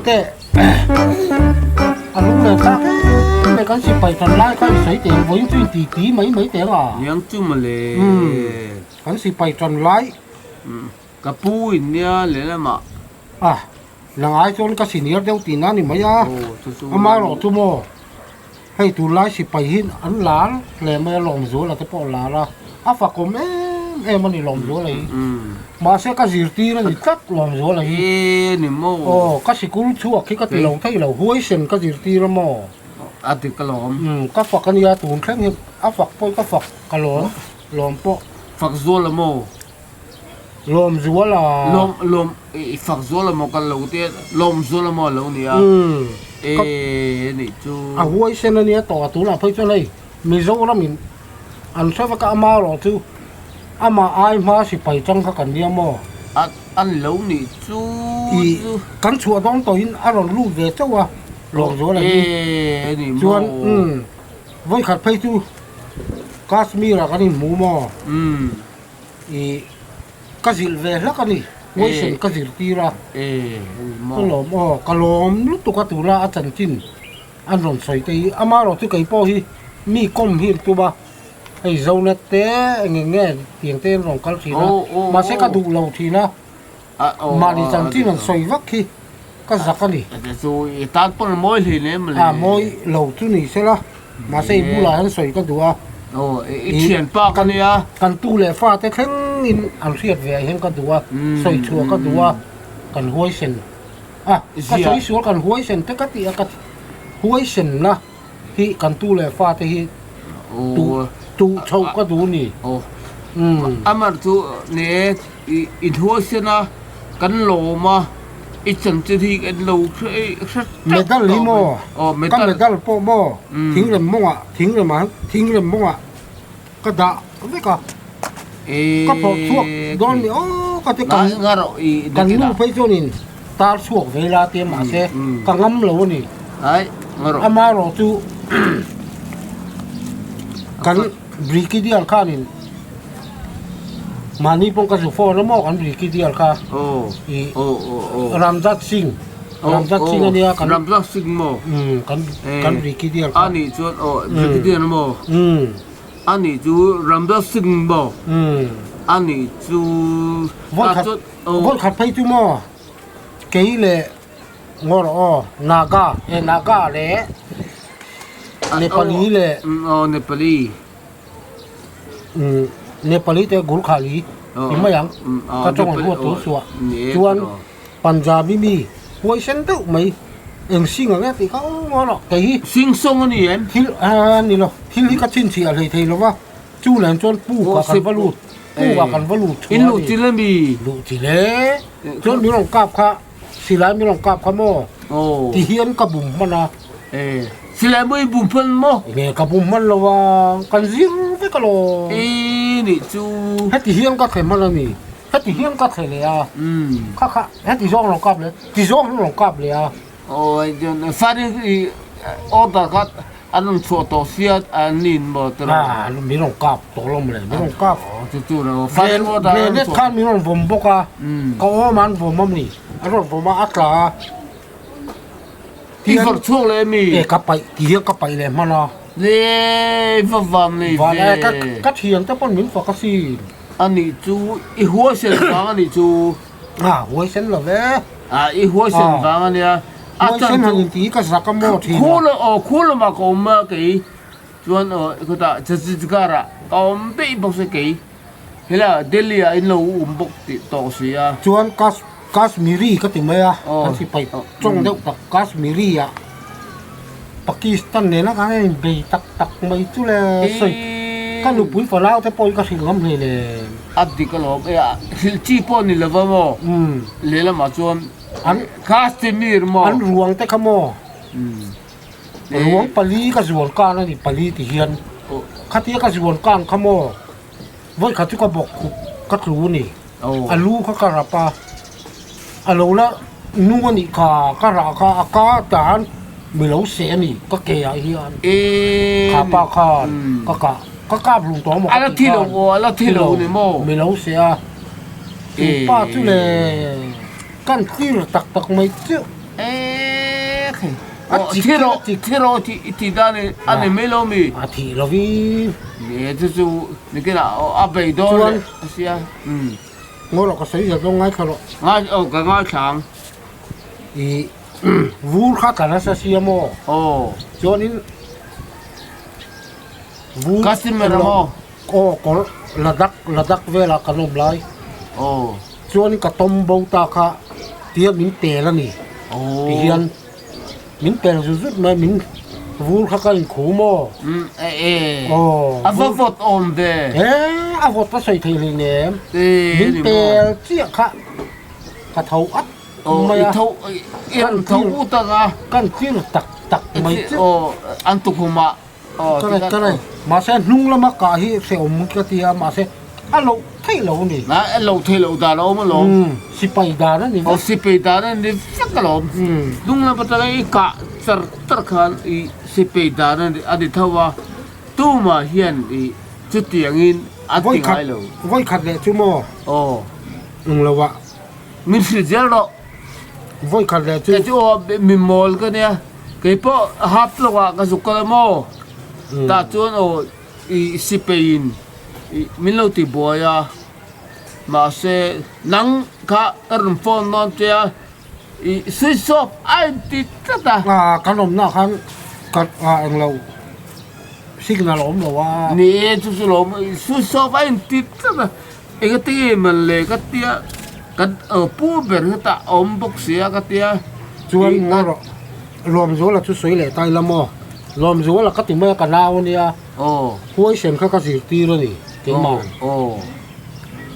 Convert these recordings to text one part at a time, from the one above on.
Ente a lunglen thlak em mai kan sipai tan lai kha i sawi teh ang vawiin chu in ti ti mai mai teh ang a. Niang chu mawle. Kan sipai tan lai. Ka pu in nia lehlamah. A la ngai chuan ka senior deuh tihna a ni mai a. Amaherawh chu maw hei tunlai sipai hi an lar hle mai a Lawmzuala te pawh a lar a, a fakawm em em a ni Lawmzuala hi. Mahse ka zirtir a ni tlat Lawmzuala hi. Aw ka sikul chhuak hi ka ti lo thei lo huaisen ka zirtir a maw. A dik alawm. Ka fak a nia tun thleng hi a fak pawh ka fak ka lawm lawm pawh. Fak zual a maw? Lawmzuala. Lawm lawm i fak zual a maw kan lo te Lawmzuala maw a lo nia e nih chu. A huaisen a nia tawh a tunah phei chuan hei Mizoram in an hre vek a ama erawh chu amah ai hma sipai chang kha kan nia maw. A an lo nih chu I kan chhuah dawn tawhin a rawn lut ve chauh a Lawmzuala hi e nih maw. Chuan umm vawikhat phei chu Kashmir ah kan inhmu maw. Umm. I ka zilh ve hlak a ni, huaisen ka zirtir a, ka lawm aw, ka lawm lutuk a tuna a chanchin an rawn sawi te hi, amaherawh chu kei pawh hi mi kawm hi an tum a, hei Zonet te eng eng nge tiang te an rawn kal thin a, mahse ka duh lo thin a, mahni chanchin an sawi vak hi ka zak a ni. A mawi lo chu ni sela. Mahse i bulah hian sawi ka duh a. Aw, i thianpa ka nia. Kan tu leh fa te thlengin an hriat ve ah hian ka duh a, sawi chhuah ka duh a, kan huaisen a, ka sawi sual kan huaisen te ka tih a, ka huaisen na hi kan tu leh fa te hi tu tu chhoh ka duh ni. Aw, Amar chu ne i huaisen a, kan lawm a. I chanchin hi kan lo hre hre Medal hi maw? Ka medal pawh maw? Thingrem mawngah thingremah thingrem mawngah ka dah vek a. Ka phawrh chhuak dawn ni aw ka ti kan kan nu phei chuanin tar chhuak ve la tia mahse ka ngam lo a ni. Amaherawh chu kan Brigadier khanin mahni pawh ka zu phone a maw kan Brigadier kha i Ramjat Singh Ramjat Singh a nia kan Ramjat Singh maw kan kan Brigadier kha ani chuan aw Brigadier maw ani chu Ramjat Singh maw ani chu vawikhat vawikhat phei chu maw kei leh Ngawr aw Naga e Naga leh Nepali leh aw Nepali Nepali te Gurkhali ti mai ang ka tawng an huat tur chhuah chuan Punjabi mi huaisen deuh mai eng sing ang e tih kha aw ngawr aw kei hi Sing sawng a ni em? Thil a ni lo thil hi ka chhinchhiah hlei thei lo va chu nen chuan puk ah kan va lut puk ah kan va lut chhuah a ni. In luh chil a mi? Luh chil e chuan min rawn kap kha Silai min rawn kap kha maw? Ti hian ka bum hman a. E, silai maw i bum hman maw? Nge ka bum hman lo a, kan zir vek alawm. E nih chu. Heti hian ka thle hman a ni. Heti hian ka thle leh a. Kha kha heti zawng rawn kap leh, ti zawng hi rawn kap leh a. Aw, firing order kha An rawn chhuah tawh sia an nin maw te rawn. A min rawn kap tawh lo mawle min rawn kap. Aw chu chu lo fire order an rawn chhuah. Khan min rawn vawm bawk a ka awm an vawm a ni an rawn vawm a a tla a. I vawrh chhuak leh ami? E ka paih ti hian ka paih leh hman a. Le va vam nei ve. Ka ka thian te pawn min fak a sin. Anih chu i huaisen vang anih chu. A huaisen lo ve. A i huaisen vang ania. Huaisen han inti hi ka zak a maw thin a. Khu aw khu lamah ka awm a kei chuan aw khutah Chhattisgarh ah ka awm daih bawk se kei helaiah Delhi ah in lo awm bawk tih tawh si a. Chuan Kashmiri ka ti mai a kan sipai tawng deuh tak Kashmiri ah Pakistan nena kan inbei tak tak mai chu le sawi ka nupui fanau te pawh hi ka hrilh ngam hle le. A dik alawm e a hrilh chi pawh ni lova maw lehlamah chuan an Kashmir maw an ruang te kha maw ruang pali ka zuan kan a ni pali ti hian khatia ka zuan kan kha maw vawikhat chu ka bawk khup ka tlu a ni a lu kha ka rap a a lo la nung a nih kha ka rah kha a ka tan mi lo seh a ni ka ke ah hian kha pa khan ka kah ka kap hlum tawh maw ka tih khan thi lo mi lo seh a chu pa chu le kan clear tak tak mai chiah. thei. A chik thi rawh thi rawh tih i tih dan a ni mai lo mi? A thih lovin. Ni chu chu nikinah a bei dawn leh a sia. Ngaw rawh ka sawi zet zawng ngaithla rawh. Ngai aw ka ngaithla ang. I vur kha tla nasa sia maw? Aw. Chuanin vur Customer maw? Aw kawr Ladakh Ladakh velah kan awm lai. Aw. Chuanin ka tawm bo ta kha tia min pel a ni. Aw. Tihian min pel zut zut mai min vur kha ka inkhu maw? Umm e e. Aw. A va vawt awm ve. E a vawt a sawi thei hlei nem. E Min pel chiah kha ka tho at mai a. I rawn tho ut ang a. Kan tir tak tak mai chu. Aw an tukhumah. Ka rai mahse hnung lama kah hi hrehawm ka ti a mahse a loh theih lo a ni. A loh theih loh dan a awm alawm. Sipai dan a ni vek. Aw sipai dan a ni vek alawm. Hnung lam atanga i kah char char khan i sipai dan a ni tho a, tumah hian i chutiangin an ti ngai lo. Vawikhat leh chu maw? Aw. Eng lo ah. Min hrilh zel rawh. Vawikhat leh chu. Kei chu aw mi mawl ka nia. Kei pawh hap lawk ah ka zuk kal a maw? Tah chuan aw i sipei in min lo ti buai a. Mahse nang kha ka rawn phone dawn che a, i switch off a in ti tlat a. Kan awmna ah khan ka eng lo signal a awm lo a. Ni e chu chu lo switch off a in ti tlat a. Engati nge man le ka tia kan pu ber hetah a awm bawk sia ka tia. Chuan ngaw rawh Lawmzuala chu sawi leh ta ila maw? Lawmzuala ka ti mai a ka nau a nia. Aw. Huaisen kha ka zirtir a ni keimah. Aw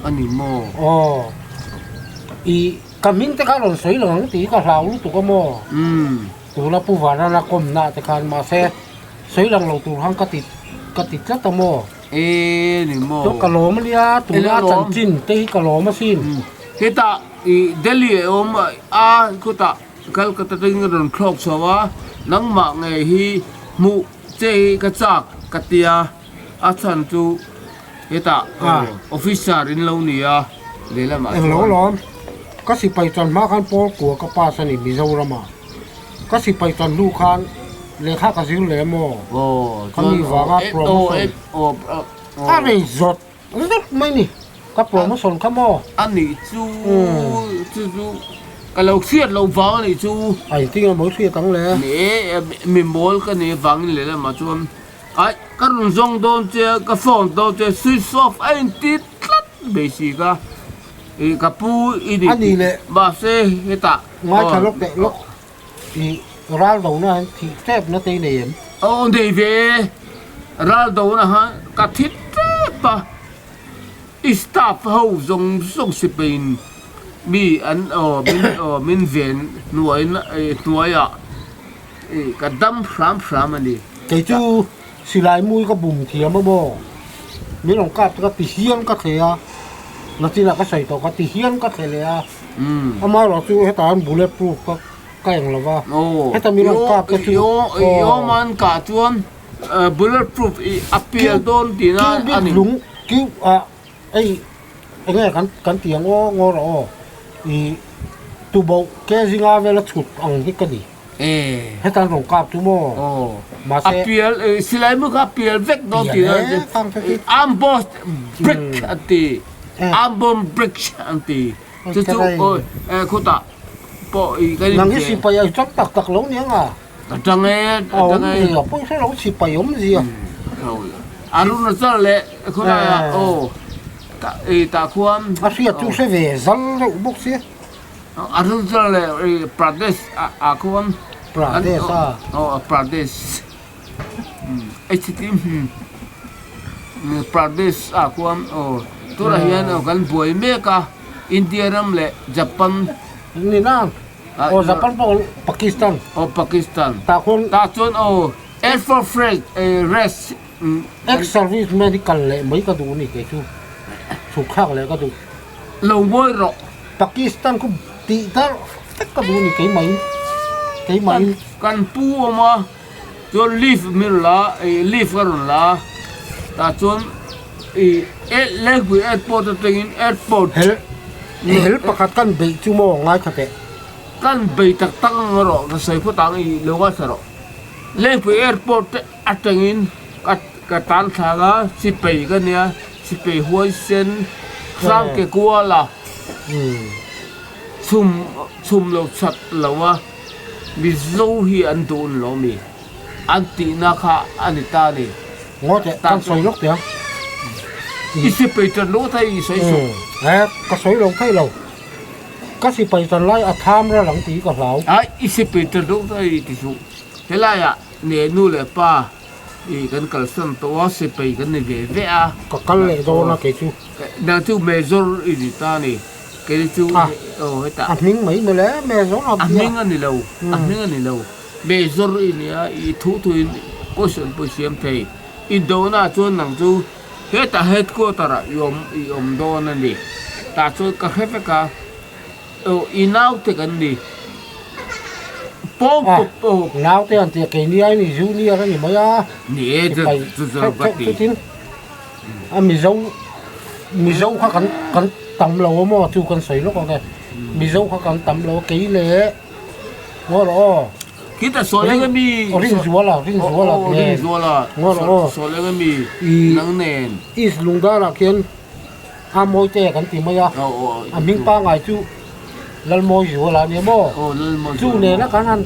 a ni maw? Aw i ka hming te kha rawn sawi lo ang tih hi ka hlau lutuk a maw? Umm. Tuna Pu Vanana kawmna te khan mahse sawi lang lo tur khan ka ti ka ti tlat a maw? E ni maw? Chu ka lawm a nia, tuna chanchin te hi ka lawm asin. Hetah i Delhi a awm a, khutah Calcutta atangin ka rawn thlawk chho a, nangmah ngei hi hmuh che hi ka chak ka tia, a chhan chu hetah officer in lo ni a, lehlamah chuan. Englo lawm, ka sipai chan hma khan Paul kua ka pass a ni Mizoramah. Ka sipai chan hnu khan lehkha ka zir leh maw? Ka mi vanga promotion a rei zawt zawt mai ni ka promotion kha maw? A nih chu chu chu ka lo hriat loh vang a nih chu. A engtin nge mawi hriat ang le? Ni e, mi mawl ka nih vangin leh lamah chuan ai ka rawn zawng dawn che a, ka phone dawn che a, switch off a inti tlat mai si ka. I ka pu i ni tih mahse hetah Ngaithla lawk teh lawk i ral do na hian thih tep na te i nei em? Aw nei ve e, ral do na khan ka thi tep a, i staff ho zawng zawng sipain mi an aw min aw min ven hnuai hnuaiah i ka dam hram hram a ni. Kei chu silai mui ka bum thiam a maw? Min rawn kap te ka ti hian ka thle a, nachinah ka sawi tawh ka ti hian ka thle leh a. Amaherawh chu hetah hian bullet proof ka ka eng lo va, heta min rawn kap te chu aw. An kah chuan bullet proof i a pial dawn tihna a ni. Lung kiu ah hei eng nge kan kan ti ang aw ngaw rawh aw i tuboh ke zinga vela chhut ang hi ka ni. Heta an rawn kap chu maw? Mahse. A pial silai mu kha a pial vek dawn tihna a ni. Arm boss brick an ti. Arm bomb brick an ti. Chu chu khutah pawh i kan in. Nang hi sipai a tang tak tak lo nia nga. Ka tang e, ka tang e. Awm zia, pawi hre lo sipai awm zia. Arunachal leh khulai ah aw i tah khuan. A hriat chu hre ve zal reuh bawk sia. Arunachal leh Pradesh ah khuan. Pradesh a. Aw Pradesh. Htim Pradesh ah khuan aw tunah hian kan buai mek a India ram leh Japan ni na aw Japan pawh Pakistan aw Pakistan tah khuan tah chuan aw Air Force Rest Ex service medical leh mai ka duh a ni kei chu chhuk thlak leh ka duh lo ngawi rawh Pakistan khu tih darh vek ka duh a ni keimah in keimah in kan pu awm a. Chuan leaf min la ih leaf ka rawn la a tah chuan ih lengpui airport atangin airport Hel hel pakhat kan beih chu maw ngaithla teh. Kan bei tak tak ang erawh ka sawi phawt ang i lo ngaithla rawh. Lengpui airport te atangin ka ka tan thlang a, sipai ka nia, sipai huaisen hrang ke kual a, chhum chhum lo chat lo a, Mizo hi an duh un lo mi an tihna kha a ni ta a ni. Ngaw teh, kan sawi lawk teh ang. I sipai tan lo thei i sawi suh. Ka sawi lo thei lo. Ka sipai tan lai a tham ral ang tih ka hlau. Ai, i sipai tan lo thei ti suh. Helaiah ne nu leh pa i kan kalsan tawh a, sipai kan ni ve ve a. Ka kal leh dawn a kei chu. Nang chu major i ni ta a ni. Kei chu aw hetah. A hming mai mawle major a A hming a ni lo, a hming a ni lo. Major i nia i thu thuin question pawh i siam thei. Indona chuan nang chu hetah headquarter ah i awm i awm dawn a ni. Tah chuan ka hre vek a, aw i naute kan ni. Pawng pawp aw. Naute an tia keini ai ni junior a ni mai a. Ni e chu chu chu ka ti. Chutin a Mizo Mizo kha kan kan tam lo a maw chu kan sawi lawk ang e. Mizo kha kan tam lo a kei leh Ngaw rawh aw. Khita sawi eng ami? Rinzuala, Rinzuala nen. Rinzuala. Ngaw rawh aw. Sawi eng ami? Nang nen. East Lungdar ah khian Amawite kan ti mai a. A hming pangai chu Lalmawizuala a nia maw? Chu nena kan han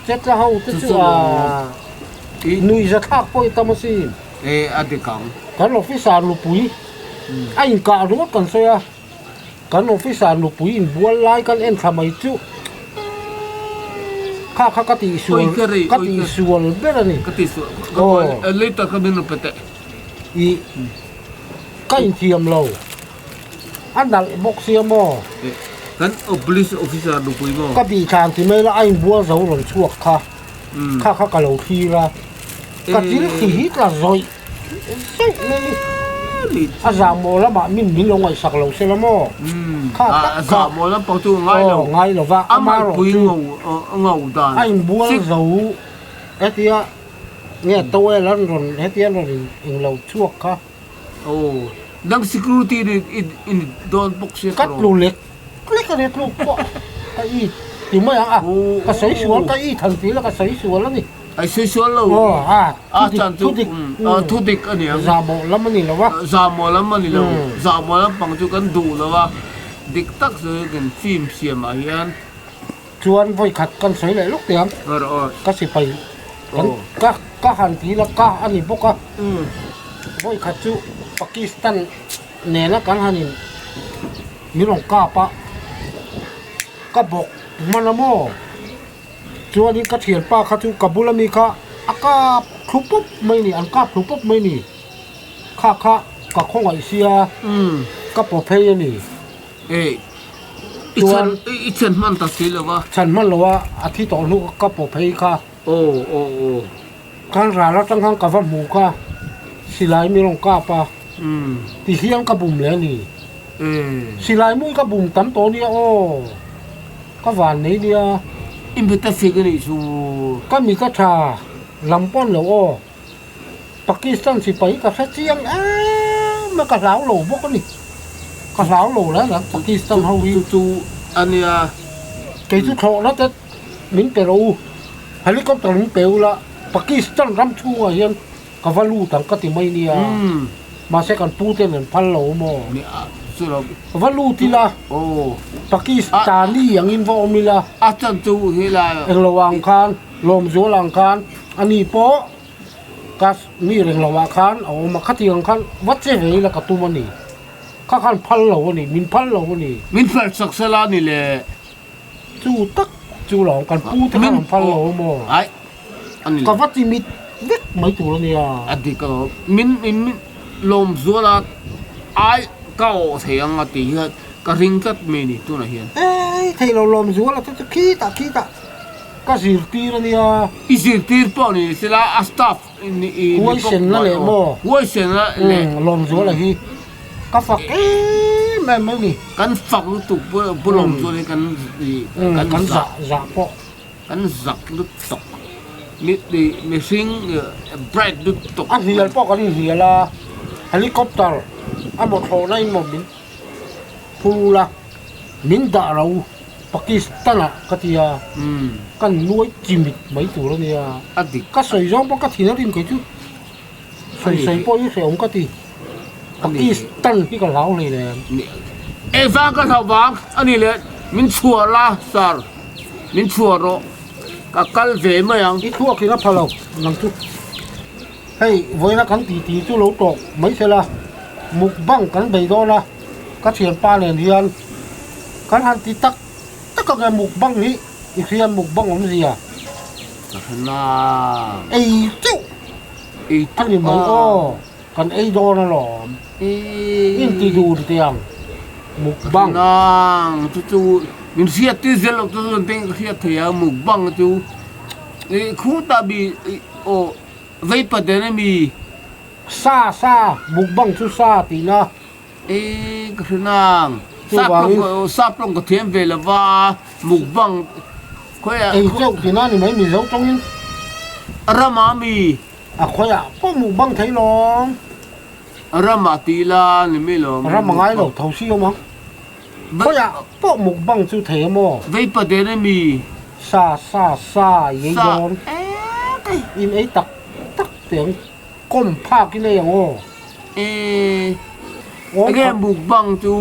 chetla ho te chu a nuihza thlak pawh i tam asin. E a dik ang. Kan officer nupui a inkah ringawt kan sawi a. Kan officer nupui inbual lai kan en thla mai chu kha kha ka tihsual ka tihsual ber a ni. Ka tihsual aw later ka min rawn pe teh. I ka inthiam lo a nalh bawk sia maw. Kan police officer nupui maw. Ka bihthlan ti mai la a inbual zo rawn chhuak kha kha kha ka lo thlir a ka thil khi hi tla zawih. Saih mai ni. A zahmawh lamah min min lo ngaihsak lo se la maw? Kha tak kha. A zahmawh lam pawh chu ngai lo. Ngai lo va. Ama pui ngau dan. A inbual zo hetia nge towel an rawn hetia an rawn in lo chhuak kha. Aw nang security i ni dawn bawk sia ka tlu lek lek a ni tluk pawh ka i ti mai ang a ka sawi sual ka i than ti la ka sawi sual a ni. Ai sawi sual lo. Aw a a chan chu thudik thudik a ni ang. Zahmawh lam a ni lo a. Zahmawh lam a ni lo. Zahmawh lam pang chu kan duh lo a. Dik tak chu kan film siam ah hian. Chuan vawi khat kan sawi leh lawk teh ang. Ka sipai kan ka ka han ti la ka a ni bawk a. Vawi khat chu Pakistan nena kan han in min rawn kap a. Ka bawk hman a maw? Chuanin ka thianpa kha chu ka bula mi kha a kap thlu pawp mai ni, an kap thlu pawp mai ni. Kha kha ka khawngaih sia, ka paw phei a ni. I chhan, i chhan hman ta si lo a. Chhan hman lo a, a thi tawh hnu ka paw phei kha. Aw, aw, aw. Kan ral atang khan ka va hmu kha, silai mi rawn kap a, ti hian ka bum leh a ni. Silai mui ka bum tam tawh nia aw. Ka van nei nia. I mit a fik a nih chu. Ka mit a tha lam pawn lo aw. Pakistan sipai ka hre chiang em a ka hlau lo bawk a ni. Ka hlau lo reng reng Pakistan ho hi. Chu chu a nia. Kei chu thlawhna te min pe rawh u. Helicopter min pe ula Pakistan ram chhungah hian ka va lut ang ka ti mai nia. Mahse kan pu ten an phal lo maw? Va lut ila Pakistani angin va awm ila. A chan chu helai. Englo ang khan Lawmzual ang khan ani pawh Kashmir englo ah khan a awm a khatiang khan va che ve ila ka tum a ni. Kha khan phal lo a ni min phal lo a ni. Min phal sak sela ni le. Chu tak chu lo kan pu te khan an phal lo maw? Ai a ni. Ka va ti mit vek mai tur a nia. A dik a lo. Min min lawm zual a ai ka awh thei ang a tih hian ka ring tlat mai a ni tunah hian. Ei thei lo lawm zual a chu chu khitah khitah ka zirtir a nia. I zirtir pawh ni sela a staff ni i ni bawk Huaisenna leh maw? Huaisenna leh. Lawm zual a hi. Ka fak em em mai ni. Kan fak lutuk pu lawm chuan hi kan kan zah zah pawh. Kan zak lutuk mi mihring bright lutuk. A hnial pawh kan inhnial a, helicopter a maw thlawhna in maw min phur a, min dah ro. Pakistan ah ka ti a, kan nuai chimit mai tur a nia. A dik. Ka sawi zawng pawh ka thin a rim kei chu. Sawi sawi pawh hi hrehawm ka ti. Pakistan hi ka hlau hlei nen. Engvang ka hlau vang a ni le, min chhuah la sir, min chhuah rawh, ka kal ve mai ang. I thluak in a pha lo nang chu. Hei vawiina kan titi chu lo tawk mai sela, mukbang kan bei dawn a, ka thianpa nen hian kan han ti tak tak ang e mukbang hi i hriat mukbang awmzia. Ka hre na. Ei teuh. Ei teuh a ni mai aw, kan ei dawn alawm. Inti dun teh ang mukbang. Nang chu chu min hriat tir zel loh chu chuan ka hriat thei a mukbang chu i khutah mi aw. Vei paden a mi? Sa, sa, mukbang chu sa tihna. E, ka hre nang. Chuvangin. Sap tawng ka thiam ve lo va, mukbang khawiah. Ei chauh tihna ni mai Mizo tawngin. Rama mi? A khawiah pawh mukbang thei lawm. Rama tih la ni mai lawm. Rama ngai lo tho si awm ang. Khawiah pawh mukbang chu thei a maw? Vei paden a mi? Sa sa sa i ei dawn. In ei tak tak teh ang. Kawm phak in ei ang aw. Enge mukbang chu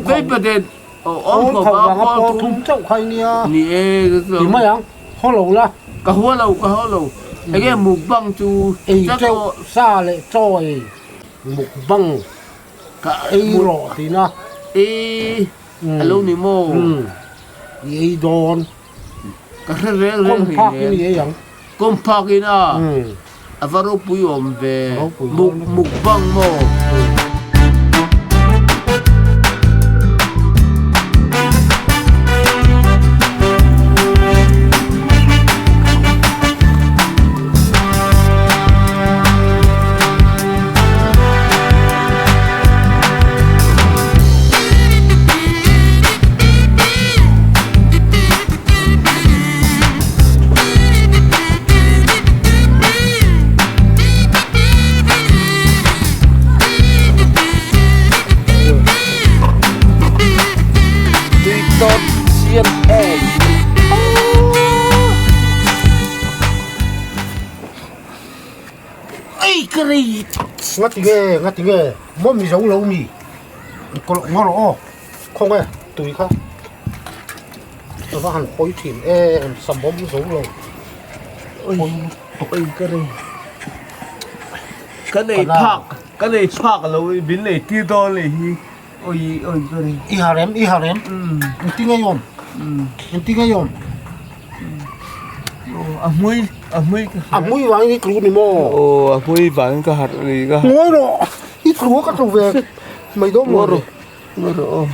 vei paden awm kho vanga pawl thum chauh kha i nia. Ni e ti mai ang. Haw lo la. Ka hua lo ka haw lo. Enge mukbang chu ei teuh sa leh chaw ei mukbang. Ka ei rawh tihna. E a lo ni maw? I ei dawn. Ka hre reng reng hle. Kawm phak in i ei ang. Kawm phak in a. A va ropui awm ve. Mukbang maw? Ei ka rei Ngati nge ngati nge maw mizo lo mi kawlh ngaw rawh aw khaw nge tui kha ka va han pawi thin em samawm zo lo oi oi ka rei ka nei phak ka nei phak lo i min nei tir dawn leh hi oi oi ka rei i ha rem i ha rem engtin nge i awm engtin nge i awm. A hmui a hmui ka A hmui vangin i tlu ni maw? Aw a hmui vangin ka harh ni ka. Ngawi rawh i tlu a ka tlu ve mai dawn maw ni. Ngawi rawh aw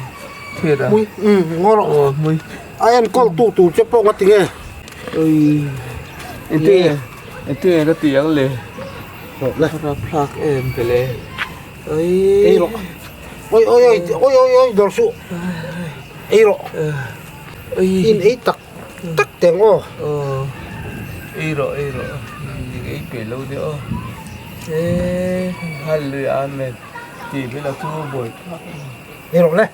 thiat a. Hmui umm ngawi rawh. Aw hmui. A enkawl tu tur che pawh nga ti nge? Oi engtin engtin nge ka ti ang le? Rawh le. Ka rapthlak em ve le. Oi. Ei rawh. Oi oi oi oi oi oi dawr suh. Ei rawh. In ei tak tak teh ang aw. Aw ei rawh ei rawh ei pe lo deuh aw e hallelujah amen tih vel a chu buai thlak a ni. Ei rawh le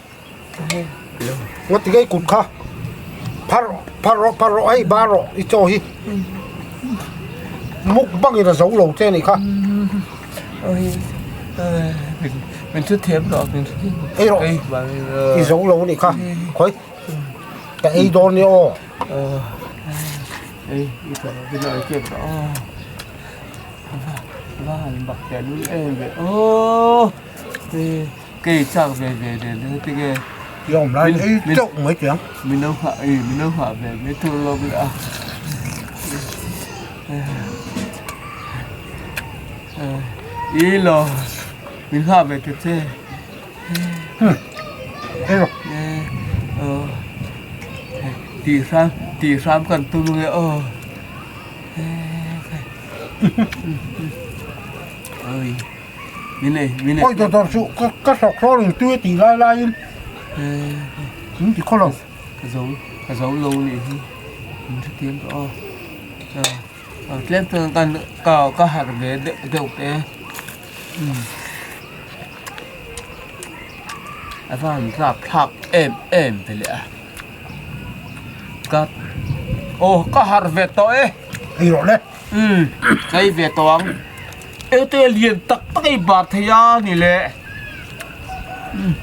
ngaw ti ngei kut kha phar phar rawh phar rawh hei bar rawh i chaw hi mukbang in a zo lo che a nih kha. Min thu thiam rawh min thu thiam ei rawh i zo lo a nih kha khawi. Ka ei dawn nia aw. Ei i tha lo vin a kep rawh aw. Va han bak teh lul em ve aw. Kei chak ve ve ve ve te nge. I awm lai ei teuh mai teh ang. Min lo nghah ei min lo nghah ve ve tur lo ve a. I lo min nghah ve ta che. Tih hram tih hram kan tum ange aw oi min nei min nei oi dawr dawr chu ka ka hlawk hlawk reng tui a tih lai laiin min ti khaw lo ka zo ka zo lo nih hi min hrethiam tawh aw tlem chuan kan ka ka harh ve deuh deuh te. A van rap thlak em em ve leh a. God. Aw ka harh ve tawh e. Ei rawh le. Umm ka ei ve tawh ang. Ete lian tak tak ei bar thei a ni le. Umm.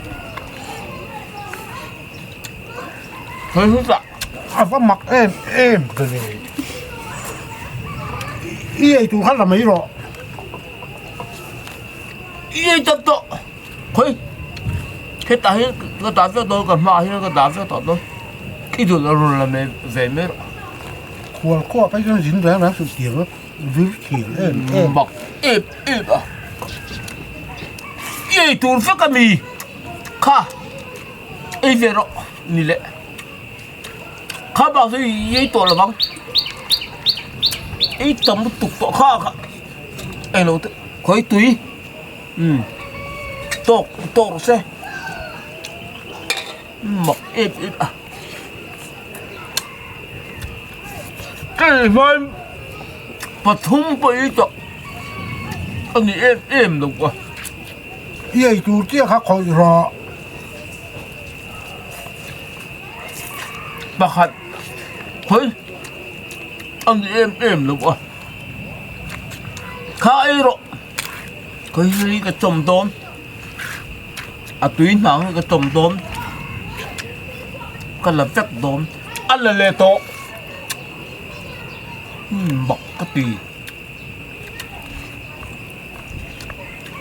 Hei hutah. A va mak em em ka ni. I ei tur kha la mai rawh. I ei tawp tawh. Khawi hetah hian ka dah vek dawn ka hmaah hian ka dah vek tawh dawn i duh loh rawn la mai ve mai rawh. Khual khuap ai chuan zin reng reng suh tiang a vir thin em em. Mak em em a. I ei tur vek a mi kha ei ve rawh ni leh kha bak chu i ei tawh lovang ei tam lutuk tawh kha kha englo te khawi tui. Umm tawk tawk rawh se mak em em a kei hian pathum pawh hi tawh a ni em em lo a. I ei tur chiah kha khawih rawh. Pakhat khawi a ni em em lo a kha ei rawh. Khawi hi ka chawm dawn a tui hnang hi ka chawm dawn ka la vek dawn a la leh tawh mak ka ti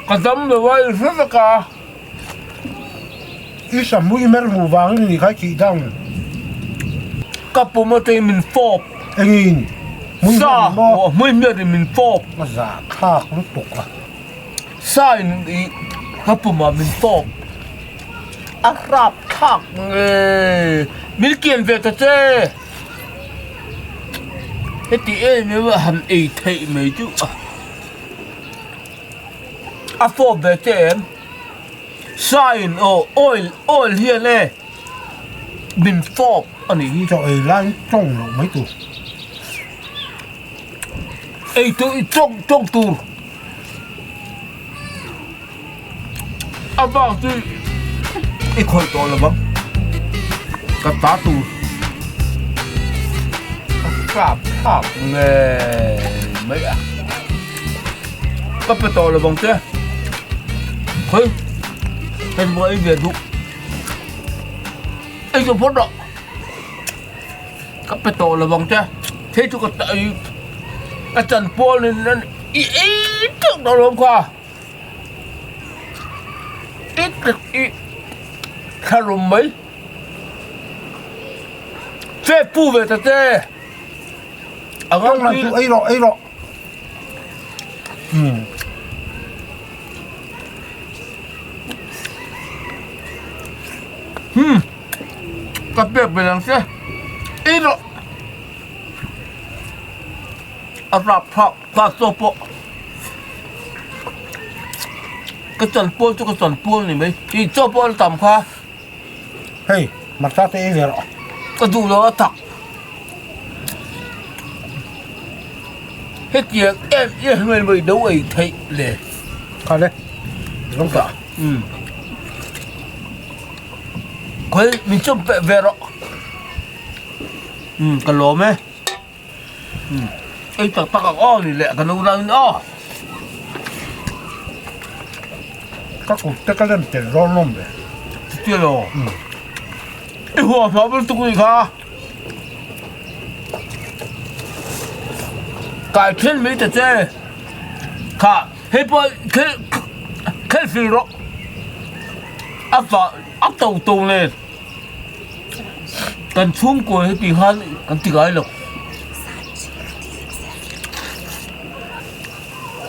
ka dam lo a i hre vek a. I samui mer hmuh vangin ni kha i tih dang. Ka pum atangin min fawp. Engin? Hmui hmiat maw? Sa hmui hmiat in min fawp. A zah thlak lutuk a. Sa in i ka pumah min fawp. A hrap thlak nge. Min kian ve ta che. Heti em em a han ei theih mai chu a. A fawp ve che em? Sain aw oil oil hian e min fawp a nih hi. Chaw ei lai tawng loh mai tur. Ei tur i tawng tawng tur. A bak chu i khawih tawh lo vang. Ka ta tur. A kap thlak ngei mai a. Ka pe tawh lo vang che. Khawi hei maw ei ve duh. Ei chu phawt rawh. Ka pe tawh lo vang che. Hei chu ka ei ka chan pawl in i ei teuh tawh lo kha. I i thlarum mai. Che pu ve ta che. A ngang chu ei rawh ei rawh. Umm. Hmm. Ka pek ve lang che. Ei rawh. A rap phak phak chaw pawh. Ka chan pawl chu ka chan pawl ni mai. I chaw pawh a tam kha. Hei, hmarcha te ei ve rawh. Ka duh lo a tak. Hetiang em em hian mai do ei theih le. Kha le, zawng ta. Umm. Khawi min chawm peh ve rawh. Umm, ka lawm e. Umm, ei tak tak ang aw ni le ka nu rangin aw. Ka kut te ka lem tel rawn lawm ve. Chutia lo. Umm. I huam hma ber tuk ni kha. Kai thil mai ta che. Kha hei pawh khel khel fil rawh. A fa a to to nen. Kan chhungkaw heti khan kan ti ngai lo.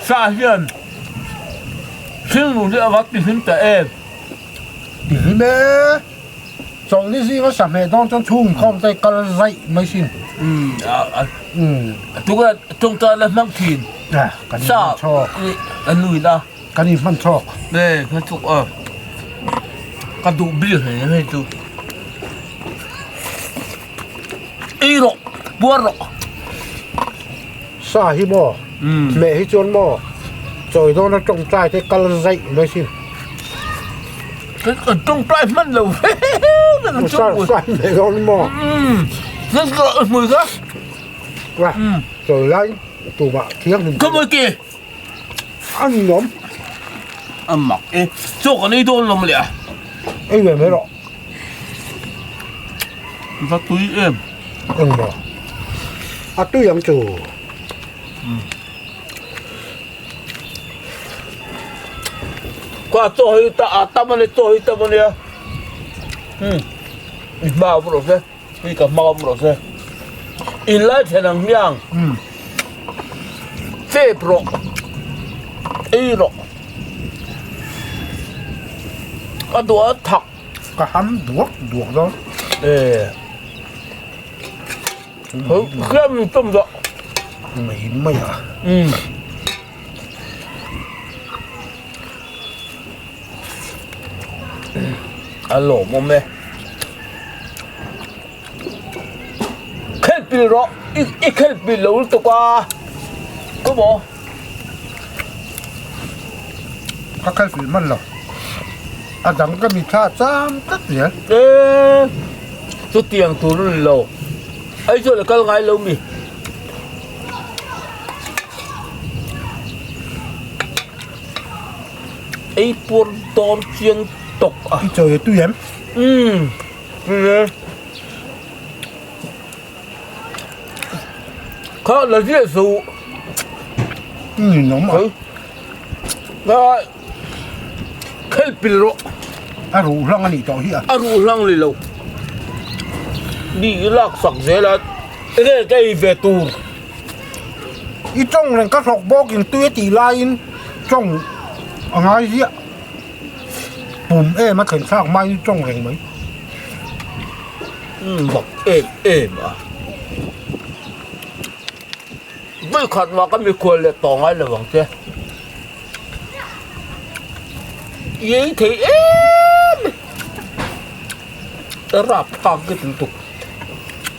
Sa hian hringnun hi a va ti hlim ta em. Ti hlim e. Chawlhni zinga sa hmeh dawn chuan chhung inkhawm te kal zaih mai sin. Umm a tunga tawngtai la hmang thin. Kan inhman chhawk. Kan nuin a. Kan inhman chhawk. E hman chhawk a. Ka duh bil hle hei chu. Ei rawh puar rawh. Sa hi maw hmeh hi chuan maw chawi dawna tawngtai te kal zaih mai sin. Kan tawngtai hman lo Sa sa hmeh dawn maw. Hmui kha. Wa. Chawi lai tumah thianghlim. Ka mui ki. A ninawm. A mak e. Chaw kan ei dawn lo maw le a. Ei ve mai rawh. Va tui em. Engmaw. A tui ang chu. Kha chaw hi ta a tam a ni chaw hi tam a nia. Um. I hma awm rawh se. Hei ka hma awm rawh se. In lai thlen ang hmiang. Um. Chep rawh. Ei rawh. Ka duh a thak. Ka ham duak duak dawn. E. Hriam tum zawh. Mai mai a. Um. A lawmawm e. Khelh pil rawh i khelh pil lo lutuk a ka maw. Ka khelh pil hman lo. A dang ka mi thla cham tlat zel. E chutiang tur a ni lo. Aizawl a kal ngai lo mi. Ei pur dawn chiang tawk a. I chawi a tui em? Umm tui e. Kha la ziah suh. Ninawm a. Kha khelh pil rawh. A ruh hlang a nih tawh hi a. A ruh hlang ni lo. Ni i lak sak zel a. Enge ka ei ve tur. I tawng reng ka hlawk bawkin tui a tih laiin tawng a ngai ziah. Pum em a thlen thlak hmain i tawng reng mai. Umm bak em em a. Vawikhat mah ka mikhual leh tawh ngai lo ang che. I ei thei em e. Rap phak ka ti lutuk.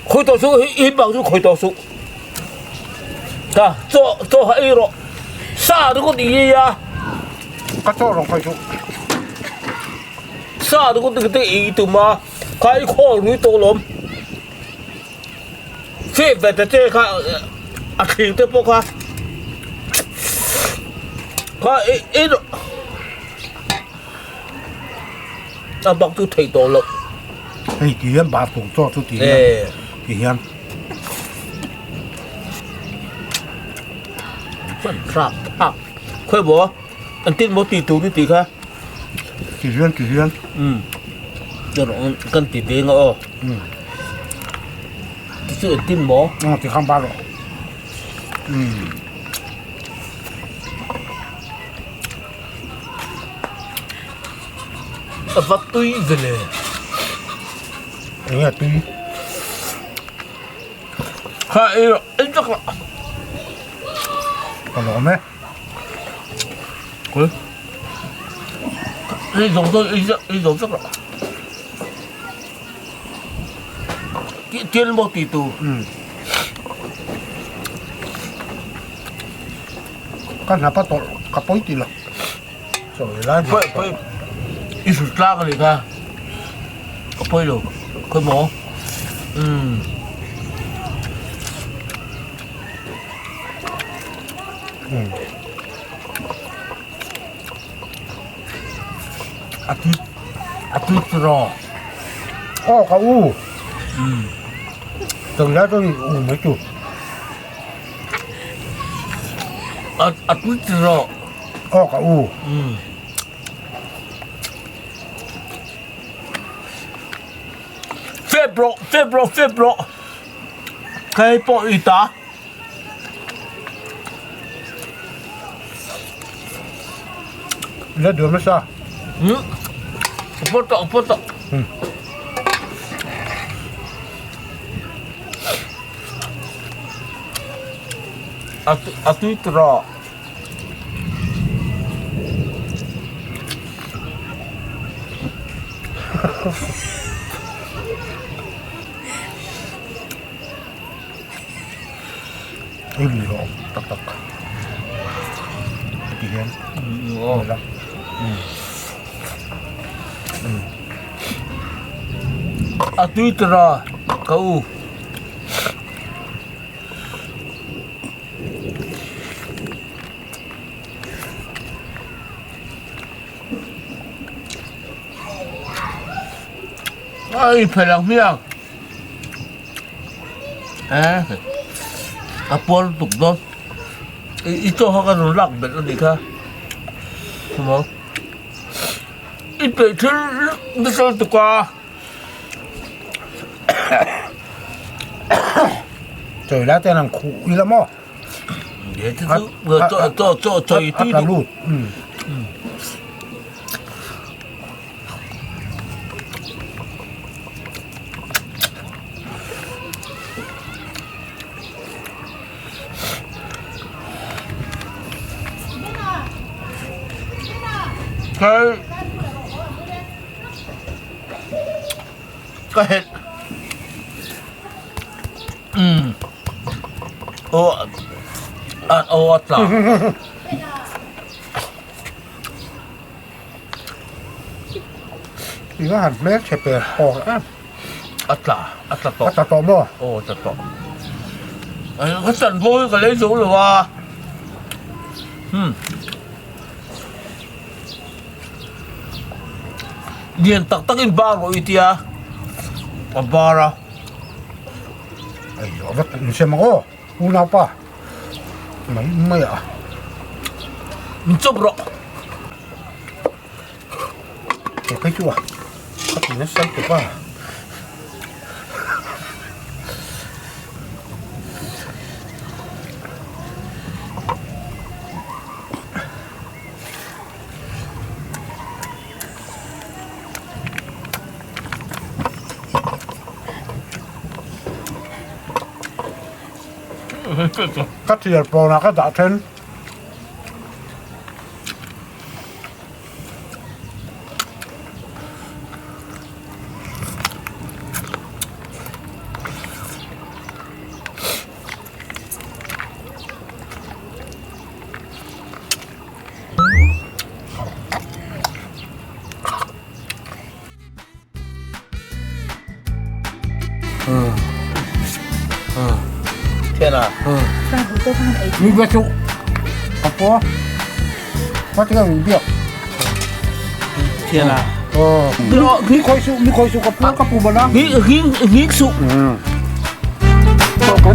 Khawi tawh suh i bang chu khawi tawh suh. Ta chaw chaw ha ei rawh. Sa ringawt i ei a. Ka chaw rawng khawi suh. Sa ringawt te i tum a. Kha i khawl rui tawh lawm. Chep ve ta che kha a thlir te pawh kha kha i i a bak chu theih tawh loh. Hei ti hian bar tum chaw chu ti hian ti hian. Chuan thlak thlak khawi maw an tin maw tih tur i tih kha. Ti hian ti hian. Umm kan ti ve nga aw. Umm. Ti chu engtin maw? Aw ti kham bar rawh. Umm. A va tui ve le. Eng nge tui? Kha ei rawh, ei tak rawh. Ka lawm e. Kul. Ei zawng zawng ei zawng vek rawh. Tial maw ti tu. Ka hnap a tawlh ka pawi ti lo. Chawi lai Pawi pawi i hrut tlak a nih kha. Ka pawi lo. Khawi maw? Umm. A tui a tui tiraw. Aw ka u. Tawng lai chuan u mai chu. A a tui tiraw. Aw ka u. Fep rawh fep rawh fep rawh. Kei pawh i ta. La duam nasa. Hmm. Pawt tawh, pawt tawh. Hmm. A tui tawh. Ei lui rawh tak tak ti hian la a tui tara ka u. A inphelh ang hmiang. A puar lutuk dawn. I chaw kha ka rawn lak belh a nih kha. Maw? I peih thil nasa lutuk a. Chawi lai te an khuh ila maw? Chaw chaw chawi tui duh. Hei ka het um aw aw a tla. I va han hmel chhe per phawk em. A tla, a tla tawh. A tla tawh maw? Aw a tla tawh. Ka chanvo hi ka lei zo lo a. Hmm. Lian tak tak in bar rawh i tia. A bar a. Ai, a va tun sem ang aw. Unaupa. Mai mai a. Min chawp rawh. He phei chu a ka ti nasa lutuk a. Ka thial pawnah ka dah then. Mi bia chu ka pua ka ti mi biak Thian à. Ờ. Mi khoi su mi khoi su ka pua ka pu bana. Ngi ngi ngi su. Ka